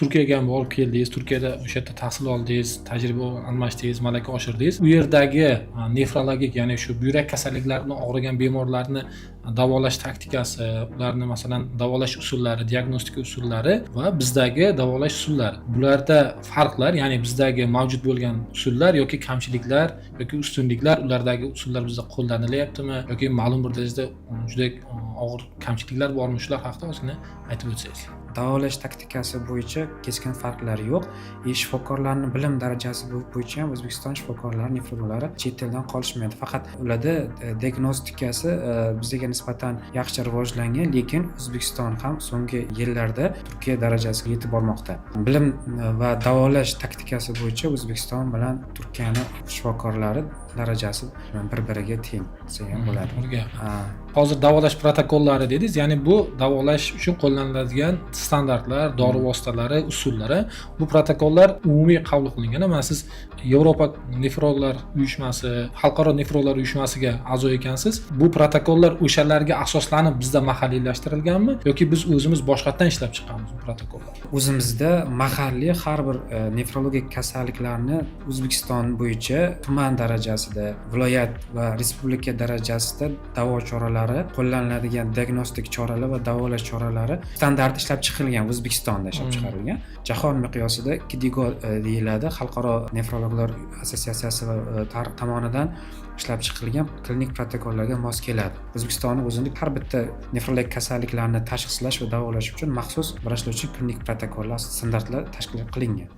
Turkiyaga ham borib keldingiz, Turkiyada o'sha yerda tahsil oldingiz, tajriba almashdingiz, malaka oshirdingiz. U yerdagi nefrologik, ya'ni shu buyrak kasalliklari bilan og'rigan bemorlarni davolash taktikasi, ularni, masalan, davolash usullari, diagnostika usullari va bizdagi davolash usullari, bularda farqlar, ya'ni bizdagi mavjud bo'lgan usullar yoki kamchiliklar yoki ustunliklar, ulardagi usullar bizda qo'llanilyaptimi yoki ma'lum bir darajada juda og'ir kamchiliklar bormi, shular haqida ozgina aytib o'tsangiz. Davolash taktikasi bo'yicha keskin farqlar yo'q и shifokorlarni bilim darajasi bo'yicha ham O'zbekiston shifokorlari, nefrologlari chet eldan qolishmaydi. Faqat ularda diagnostikasi bizga nisbatan yaxshi rivojlangan, lekin O'zbekiston ham so'nggi yillarda Turkiya darajasiga yetib bormoqda. Bilim va davolash taktikasi bo'yicha O'zbekiston bilan Turkiyani shifokorlari darajasi bir biriga teng desa ham bo'ladi. Birga. Ha. Hozir davolash protokollari dedingiz, ya'ni bu davolash uchun qo'llaniladigan standartlar, dori vositalari, usullari. Bu protokollar umumiy qabul qilingan. Mana siz Yevropa nefrologlar uyushmasi, xalqaro nefrologlar uyushmasiga a'zo ekansiz. Bu protokollar o'shalarga asoslanib bizda mahalliylashtirilganmi yoki biz o'zimiz boshqatdan ishlab chiqqanmiz bu protokollar? O'zimizda mahalliy har bir nefrologik kasalliklarni O'zbekiston bo'yicha tuman darajasida, viloyat va respublika darajasida davo choralari, qo'llaniladigan diagnostik choralar va davolash choralari standart ishlab chiqilgan, O'zbekistonda ishlab chiqarilgan. Jahon miqyosida KDIGO deyiladi, xalqaro nefrologlar assotsiatsiyasi va tomonidan ishlab chiqilgan klinik protokollarga mos keladi. O'zbekistonni o'zini har bitta nefrologik kasalliklarni tashxislash va davolash uchun maxsus vrachlar uchun klinik protokollar, standartlar tashkil qilingan.